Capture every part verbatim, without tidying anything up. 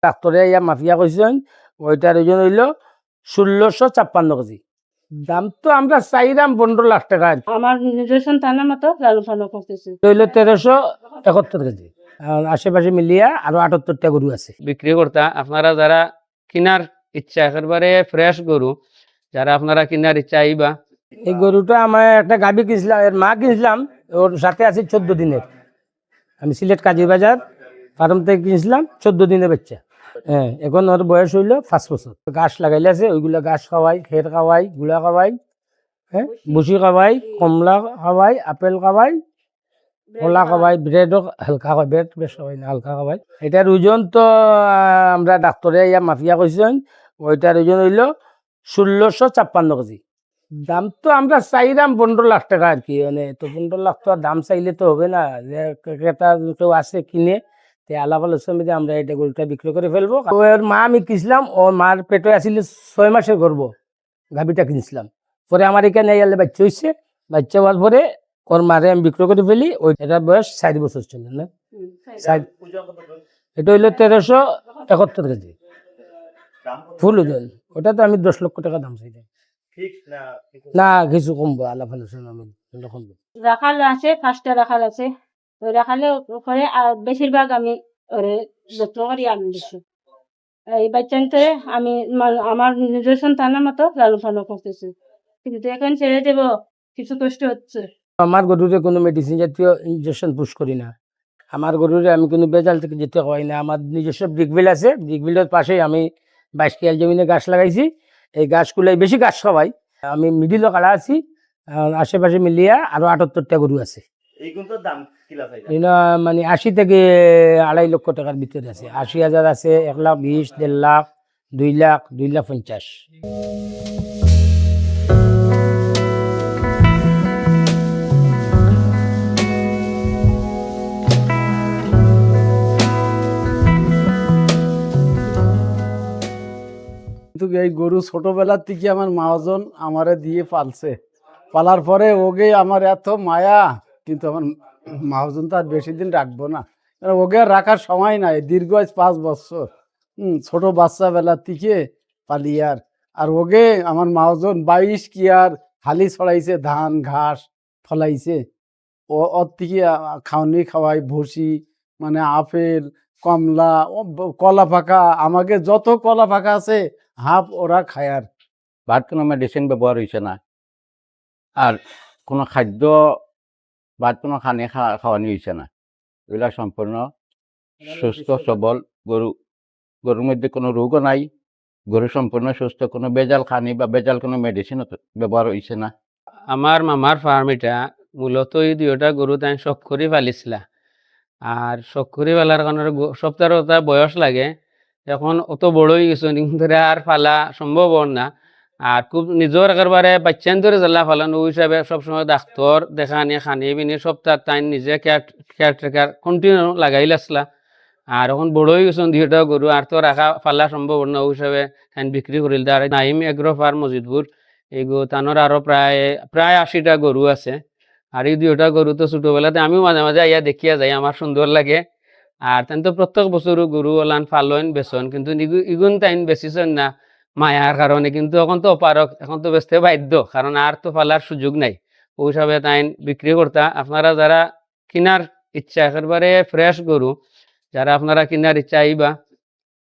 ডাক্তরে আইয়া মাপিয়া কইছইন, ওইটার ওজন অইলো ষোলোশো ছাপ্পান্ন কেজি। দাম তো আমরা চাইরাম পনেরো লাখ টেকা আর কি। আমার নিজস্ব সন্তানের মতো লালন পালন করতেছি। অইলো তেরোশো একাত্তর কেজি। আর আশেপাশে মিলিয়া আরো আটাত্তরটা গরু আছে। বিক্রি করতা, আপনারা যারা কিনার ইচ্ছা, একেবারে ফ্রেশ গরু, যারা আপনারা কিনার ইচ্ছা আইবা। এই গরুটা আমার একটা গাভী কিনছিলাম, এর মা কিনছিলাম, ওর সাথে আছে চোদ্দ দিনের। আমি সিলেট কাজীবাজার ফার্ম থেকে কিনছিলাম, চোদ্দ দিনের বাচ্চা। হ্যাঁ, এখন ওর বয়স অইলো পাঁচ বছর। ঘাস লাগাইলে আছে, ওইগুলা ঘাস খাওয়াই, খের খাওয়াই, গুড়া খাওয়াই, হ্যাঁ, ভুসি খাওয়াই, কমলা খাওয়াই, আপেল খাওয়াই, কলা খাওয়াই, ব্রেডও হালকা খাওয়াই, ব্রেড বেশ খাওয়াই না, হালকা খাওয়াই। এটার ওজন তো, আহ, আমরা ডাক্তরে আইয়া মাপিয়া কইছইন, ওইটার ওজন অইলো ষোলোশো ছাপ্পান্ন কেজি। দাম তো আমরা চাইরাম পনেরো লাখ টেকা আর কি, মানে, তো পনেরো লাখ তো আর দাম চাইলে তো হবে না, যে ক্রেতা কেউ আছে কিনে, তে আলাপ আলোচনার মধ্যে আমরা এটা গরুটা বিক্রয় করে ফেলবো। ওর মা আমি কিনছিলাম, ওর মার পেটে আছিল ছয় মাসের গর্ভ, গাভীটা কিনছিলাম। পরে আমার এখানে আইলে বাচ্চা হইছে, বাচ্চা হওয়ার পরে ওর মারে আমি বিক্রয় করে ফেলি। ওই, এটার বয়স চার বছর চলে না? চার। এটা হইলো তেরোশো একাত্তর কেজি ফুল ওজন। ওটা তো আমি দশ লক্ষ টাকা দাম চাইলাম। না, কিছু কমবো, আলাপ আলোচনা আমি কমবো। রাখাল আছে, পাঁচটা রাখাল আছে। ওই রাখালে করে, আর বেশিরভাগ আমি ওরে যত্ন করি আমি বেশি। এই বাচ্চান্তরে আমি মা-, আমার নিজের সন্তানের মতো লালন পালন করতেছি, কিন্তু এখন ছেড়ে দেব, কিছু কষ্ট হচ্ছে। আমার গরুরে কোনো মেডিসিন জাতীয় ইনজেকশন পুশ করি না। আমার গরুরে আমি কোনো ভেজাল থেকে যেতে হয় না। আমার নিজস্ব ব্রিকফিল্ড আছে, ব্রিকফিল্ডের পাশেই আমি বাইশ কিয়াল জমিনে ঘাস লাগাইছি। এই ঘাসগুলাই বেশি ঘাস খাওয়াই। আমি মিডিলও কাড়া আছি, আর আশেপাশে মিলিয়া আরো আটাত্তরটা গরু আছে। এইগুলোর দাম কিলা চাইরা? এনা মানে আশি থেকে আড়াই লক্ষ টাকার ভিতরে আছে, আশি হাজার আছে, এক লাখ বিশ, দেড় লাখ, দুই লাখ, দুই লাখ পঞ্চাশ। কিন্তু এই গরু ছোটবেলার থেকে আমার মহাজন আমারে দিয়ে পালছে। পালার পরে ওগে আমার এত মায়া, কিন্তু আমার মহাজন তো আর বেশি দিন রাখবো না, কারণ ওগে আর রাখার সময় নাই। দীর্ঘ আজ পাঁচ বছর, হুম, ছোট বাচ্চা বেলা থেকে পালিয়ার। আর ওগে আমার মহাজন বাইশ কিয়ার হালি ছড়াইছে, ধান ঘাস ফলাইছে। ও, ওর থেকে, আ, খাওয়ানি খাওয়াই, ভুসি, মানে আপেল, কমলা, ও ব-, কলা পাকা, আমাকে যত কলা পাকা আছে, হাফ ওরা খায়ার। বাদ কোনো মেডিসিন ব্যবহার হইছে না, আর কোনো খাদ্য, বাদ কোনো খানি খা-, খাওয়ানি হইছে না। এগুলা সম্পূর্ণ সুস্থ সবল গরু। গরুর মধ্যে কোনো রোগও নাই, গরু সম্পূর্ণ সুস্থ, কোনো ভেজাল খানি বা ভেজাল কোনো মেডিসিনও তো ব্যবহার হইছে না। আমার মামার ফার্ম এটা, মূলত এই দুইটা গরু তাই শখ করি পালিছিলা। আর শখ করি পালার কারণে গ-, সপ্তাহ সপ্তাহ বয়স লাগে, এখন অত বড় হয়ে গেছে, কিন্তু আর পালা সম্ভব হর না। আর খুব নিজের একেবারে বাচ্চাইন্তরে যেলা পালন, ওই হিসাবে সবসময় ডাক্তর দেখানি, খানি বিনি সপ্তাহ তাই নিজে কেয়ার, কেয়ারটেকার কন্টিনিউ লাগাইল আসলা। আর এখন বড় হয়ে গেছেন দুইটা গরু, আর তো রাখা পালা সম্ভব না, ওই হিসাবে তাই বিক্রি করিল। আর নাইম এগ্রো ফার্ম মজিদপুর, এই গো-, তানোর আরো প্রায়, প্রায় আশিটা গরু আছে। আর এই দুইটা গরু তো ছোটবেলাতে আমিও মাঝে মাঝে আইয়া দেখিয়া যাই, আমার সুন্দর লাগে। আর তাই তো প্রত্যেক বছরও গরু ওলান পালন বেচন, কিন্তু ইগু-, ইগুন তাইন বেচিছন না মায়ার কারণে, কিন্তু এখন তো অপারক, এখন তো বেচতে বাধ্য, কারণ আর তো পালার সুযোগ নাই। ওই হিসাবে তাইন বিক্রি করতা। আপনারা যারা কিনার ইচ্ছা, একেবারে ফ্রেশ গরু, যারা আপনারা কিনার ইচ্ছা আইবা,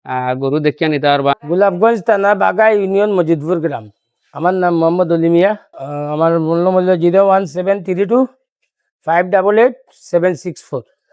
আহ, গরু দেখিয়া নিতে পারবা। গোলাপগঞ্জ থানা, বাঘা ইউনিয়ন, মজিদপুর গ্রাম। আমার নাম মোহাম্মদ অলি মিয়া। আহ, আমার মোবাইল নম্বর হলো zero one seven three two five double eight seven six four.